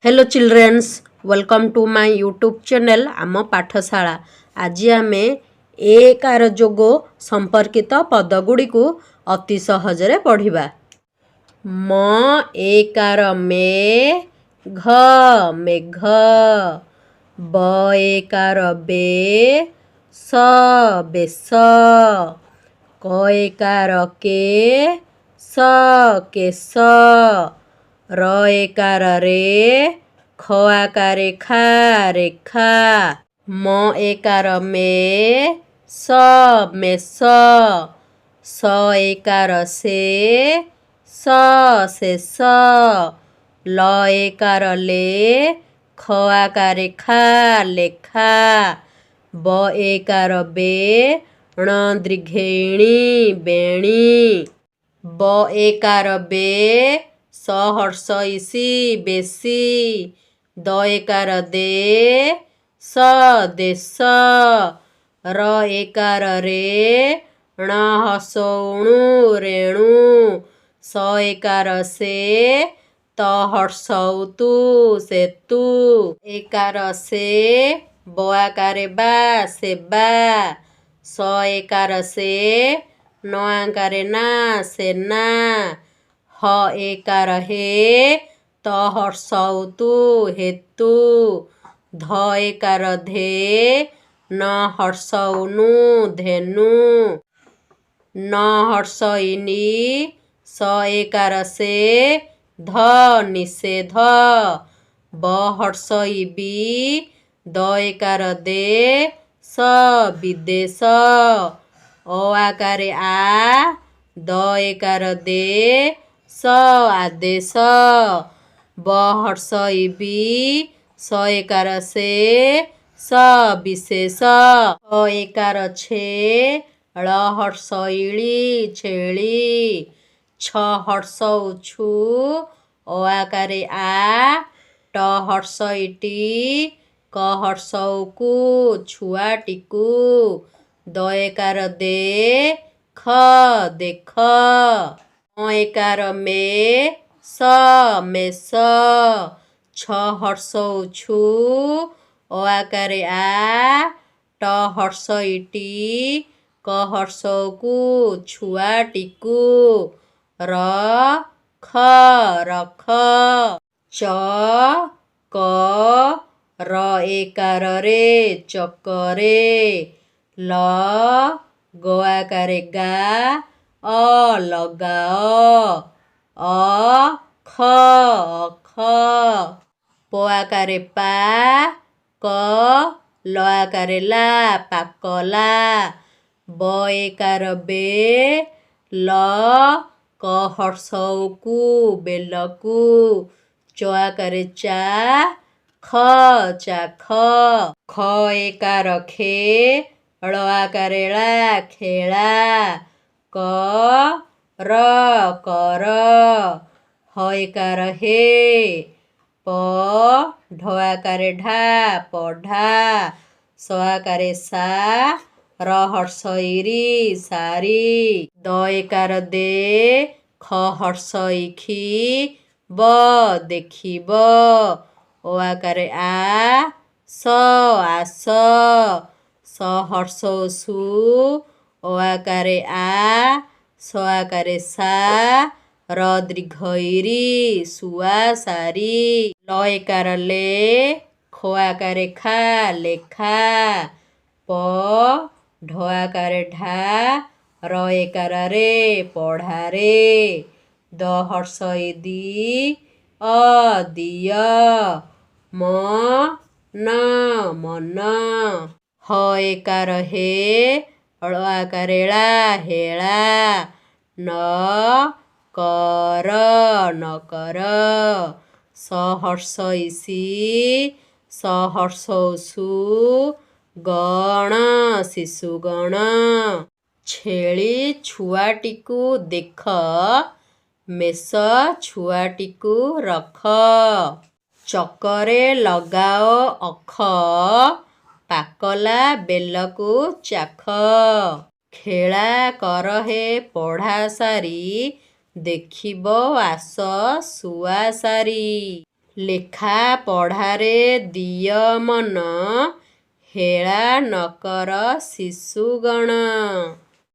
Hello childrens, welcome to my YouTube channel ଆମ ପାଠଶାଳା। ଆଜି ଆମେ ଏକାର ଯୋଗ ସମ୍ପର୍କିତ ପଦଗୁଡ଼ିକୁ ଅତି ସହଜରେ ପଢ଼ିବା। ମ ଏକାର ମେ, ଘ ମେଘ, ବ ଏକାର ବେ, ସ ବେଶ, କ ଏକାର କେ, ସ କେଶ, ର ଏକାର ରେ, ଖ ଆକାରେ ଖା ରେଖା। ମ ଏକାର ମେ, ସ ମେଷ, ସ ଏକାର ସେ, ସ ଶେଷ, ଲ ଏକାର ଲେ, ଖ ଆକାରେ ଖା ଲେଖା, ବ ଏକାର ବେ, ଣ ଦୀର୍ଘେଇ ଣୀ ବେଣୀ, ବ ଏକାର ବେ, ସ ହ୍ରସ୍ୱ ଇ ସି ବେଶୀ, ଦ ଏକାର ଦେ, ସ ଦେଶ, ର ଏକାର ରେ, ଣ ହ୍ରସ୍ୱ ଉ ଣୁ ରେଣୁ, ସ ଏକାର ସେ, ତ ହ୍ରସ୍ୱ ଉ ତୁ ସେତୁ, ଏକାର ସେ, ବ ଆକାରେ ବା ସେବା, ସ ଏକାର ସେ, ନ ଆକାରେ ନା ସେନା, ହ ଏକାର ହେ, ତ ହ୍ରସ୍ୱ ଉ ତୁ ହେତୁ, ଧ ଏକାର ଧେ, ନ ହ୍ରସ୍ୱ ଉ ନୁ ଧେନୁ, ନ ହ୍ରସ୍ୱ ଇ ନି, ସ ଏକାର ସେ, ଧ ନିଷେଧ, ବ ହ୍ରସ୍ୱ ଇ ବି, ଦ ଏକାର ଦେ, ସ ବିଦେଶ, ଅ ଆକାରେ ଆ, ଦ ଏକାର ଦେ, ସ ଆଦେଶ, ବ ହ୍ରସ୍ୱ ଇ ବି, ସ ଏକାର ସେ, ସ ବିଶେଷ, ଛ ଏକାର ଛେ, ଳ ହ୍ରସ୍ୱ ଇ ଳି ଛେଳି, ଛ ହ୍ରସ୍ୱ ଉ ଛୁ, ଅ ଆକାରେ ଆ, ଟ ହ୍ରସ୍ୱ ଇ ଟି, କ ହ୍ରସ୍ୱ ଉ କୁ ଛୁଆଟିକୁ, ଦ ଏକାର ଦେ, ଖ ଦେଖ, ମ ଏକାର ମେ, ସ ମେଷ, ଛ ହ୍ରସ୍ୱ ଉ ଛୁ, ଅ ଆକାରେ ଆ, ଟ ହ୍ରସ୍ୱ ଇ ଟି, କ ହ୍ରସ୍ୱ ଉ କୁ ଛୁଆଟିକୁ, ର ଖ ରଖ, ଚ କ ର ଏକାର ରେ ଚକରେ, ଲ ଗ ଆକାରେ ଗା, ଅ ଲଗାଅ, ଅ ଖ ଅଖ, ପ ଆକାରେ ପା, କ ଲ ଆକାରେ ଲା ପାକଲା, ବ ଏକାର ବେ, ଲ କ ହ୍ରସ୍ୱ ଉ କୁ ବେଲକୁ, ଚ ଆକାରେ ଚା, ଖ ଚାଖ, ଖ ଏକାର ଖେ, ଳ ଆକାରେ ଳା ଖେଳା, କ ର କର, ହ ଏକାର ହେ, ପ ଢ ଆକାରେ ଢା ପଢ଼ା, ସ ଆକାରେ ସା, ର ହ୍ରସ୍ୱ ଇ ରି ସାରି, ଦ ଏକାର ଦେ, ଖ ହ୍ରସ୍ୱ ଇ ଖି, ବ ଦେଖିବ, ଅ ଆକାରେ ଆ, ସ ଆସ, ସ ହ୍ରସ୍ୱ ଉ ସୁ, ଅ ଆକାରେ ଆ, ସ ଆକାରେ ସା, ର ଦୀର୍ଘ ଇ ରି ଶୁଆ ସାରି, ଲ ଏକାର ଲେ, ଖ ଆକାରେ ଖା ଲେଖା, ପ ଢ ଆକାରେ ଢା, ର ଏକାର ରେ ପଢ଼ାରେ, ଦ ହ୍ରସ୍ୱ ଇ ଦି, ଅ ଦିଅ, ମ ନ ମନ, ହ ଏକାର ହେ, ଳ ଆକାରେ ଳା ହେଳା, ନ କର ନକର, ସ ହ୍ରସ୍ୱ ଇ ସି, ସ ହ୍ରସ୍ୱ ଉ ସୁ, ଗଣ ଶିଶୁଗଣ। ଛେଳି ଛୁଆଟିକୁ ଦେଖ, ମେଷ ଛୁଆଟିକୁ ରଖ। ଚକରେ ଲଗାଅ ଅଖ, ପାକଲା ବେଲକୁ ଚାଖ। ଖେଳା କର ହେ ପଢ଼ା ସାରି, ଦେଖିବ ଆସ ଶୁଆ ଶାରୀ। ଲେଖା ପଢ଼ାରେ ଦିଅ ମନ, ହେଳା ନ କର ଶିଶୁଗଣ।